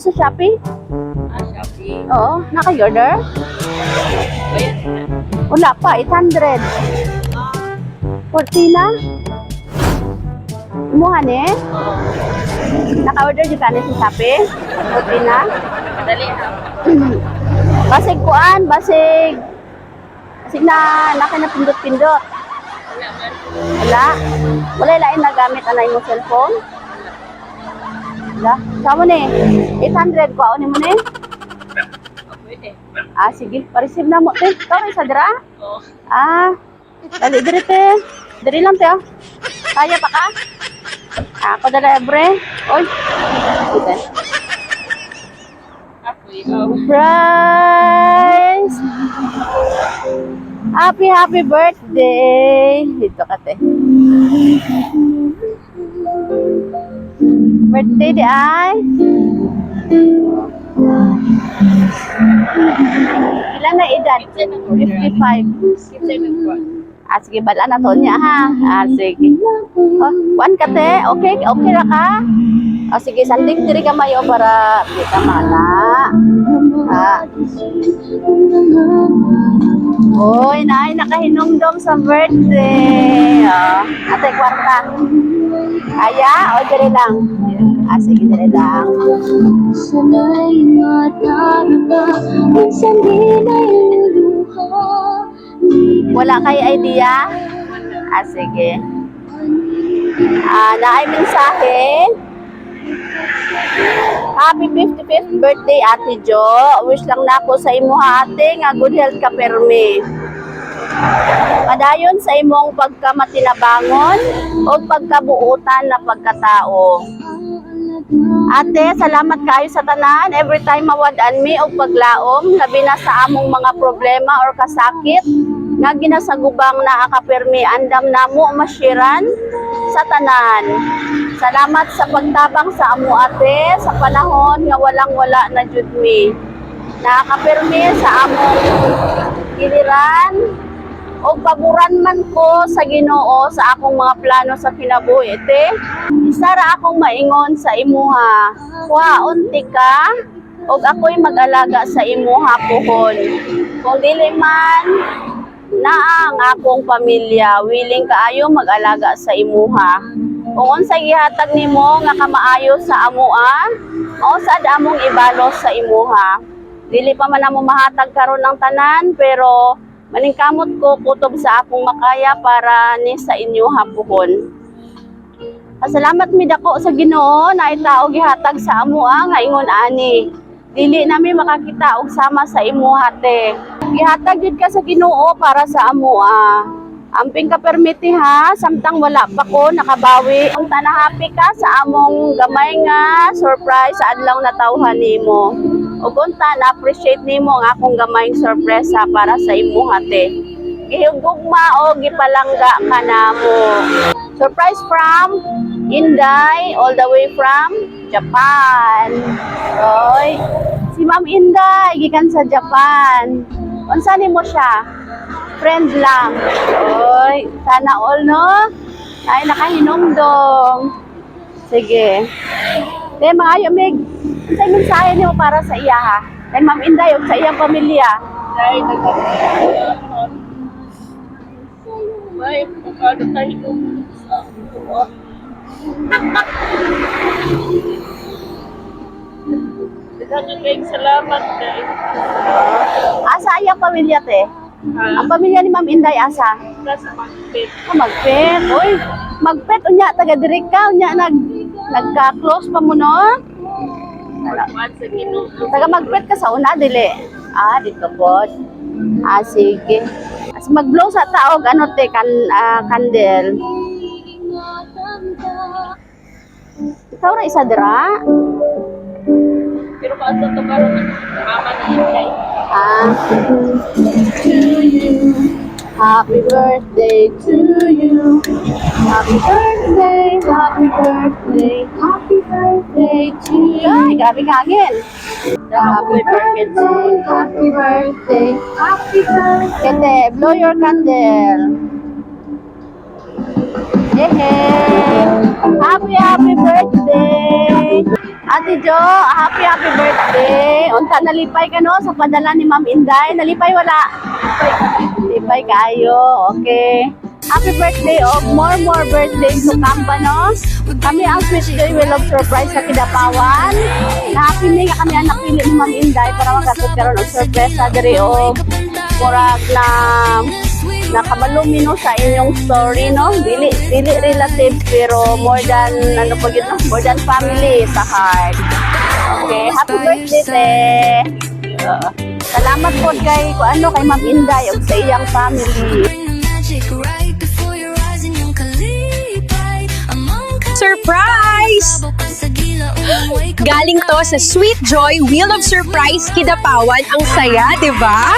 Sa Shopee? Ah, Shopee. Oo, naka-order? Bayad na. Wala pa, 800. 40 na? Imuha ni? Oo. Naka-order dito ni sa Shopee? 40 na? Madali ha. Basig kuan, basig. Basig na, naka na pindot-pindot. Wala man. Wala. Wala lain nagamit anay mo cellphone? Wala. Samo ni, 800 ko ni mo ni? Oh, pwede. Ah, sige. Pa-receive na mo. Te, ikaw rin sa dira? Oo. Ah, dali diri te. Diri lang te ah. Kaya pa ka? Ako dala ebre. Oy. Ite. Ako ikaw. Surprise! Happy, happy birthday! Dito ka te. Birthday di ay? Ilan na edad? Kinsa nag-order? 55. Kinsa nag-order? Ah, sige, bala na to niya ha. Ah, sige. Oh, kuan ka te? Okay, okay ra ka? Ah, sige, sandig diri ka mayo para di ka mana. Ah. Oy, naay nakahinumdom sa birthday. Oh, ate kwarta. Aya, o diri lang. Ah, sige, diri lang. Sana'y matarama, minsan din ay luluha. Di Wala kay idea? Ah, sige. Ah, naay mensahe. Happy 55th birthday, Ate Jo. Wish lang nako sa imo ha, ate, nga good health ka permi. Padayon sa imong pagkamatinabangon o pagkabuutan na pagkatao. Ate, salamat kayo sa tanan. Every time mawad-an mi og paglaom, labi na sa among mga problema or kasakit nga ginasagubang naa ka permi andam namo mashiran sa tanan. Salamat sa pagtabang sa amo ate sa panahon nga walang-wala na jud mi. Naa ka permi sa among giliran o paboran man ko sa Ginoo sa akong mga plano sa kinabuhi te. Isa ra akong maingon sa imuha. Kuhaon ti ka og ako'y mag-alaga sa imuha puhon. Kung dili man naa ang akong pamilya, willing kaayo mag-alaga sa imuha. Kung unsay gihatag nimo nga kamaayo sa amoa, mao sad among ibalos sa imuha. Dili pa man amo mahatag karon ng tanan pero maningkamot ko kutob sa akong makaya para ni sa inyo hapuhon. Pasalamat mi dako sa Ginoo na itao gihatag sa amoa nga ingon ani. Dili nami makakita og sama sa imuha te. Gihatag jud ka sa Ginoo para sa amoa. Amping ka permiti ha, samtang wala pa ko nakabawi. Ang tanahapi ka sa among gamay nga surprise sa adlaw na tawhan nimo. Ug unta na appreciate nimo ang akong gamayng sorpresa para sa imuha te. Gihugma o gipalangga ka namo. Surprise from Inday, all the way from Japan. Oy, si Ma'am Inday, gikan sa Japan. Unsa nimo siya? Friend lang. Oy, sana all no? Ay nakahinumdom. Sige. Te, maayo mig. Unsay mensahe nimo para sa iya ha? Kay Ma'am Inday ug sa iyang pamilya. Dahil nag-order. May pagkano tayo sa ako. Daghang kayong salamat kay. Asa iyang pamilya te? Ha? Ang pamilya ni Ma'am Inday asa? Nasa Magpit. Ah, magpet. Uy, magpet unya taga diri ka unya nagka-close pa mo no? Pagkuhan sa Ginoo. Taga magpet ka sa una dili. Ah, dito po. Ah, sige. As mag-blow sa taog ano te kan ah, candle. ingatan ka. Ikaw ra isa dira? Pero kaadto to karon ang mama ni Inday. Ah. Happy birthday to you. Happy birthday, happy birthday, happy birthday to you. Ay, grabe kangin. Happy birthday, happy birthday, happy birthday. Kete, blow your candle. Yehey! Happy, happy birthday! Ate Jo, happy happy birthday. Unta nalipay ka, no, sa padala ni Ma'am Inday. Nalipay wala? Lipay kayo. Okay. Happy birthday og more more birthdays to come pa, no? Kami ang Sweet Joy Wheel of Surprise sa Kidapawan. Na happy mi nga kami ang napili ni Ma'am Inday para makatod karon og sorpresa diri og murag na nakabalo mi, no, sa inyong story, no? Dili dili relatives pero more than ano pa gyud, no? More than family sa heart. Okay, happy birthday, te. Salamat po kay ko ano kay Ma'am Inday ug sa iyang family. Magic right before your eyes in yung kalipay. Among Surprise! Galing to sa Sweet Joy Wheel of Surprise Kidapawan. Ang saya, di ba?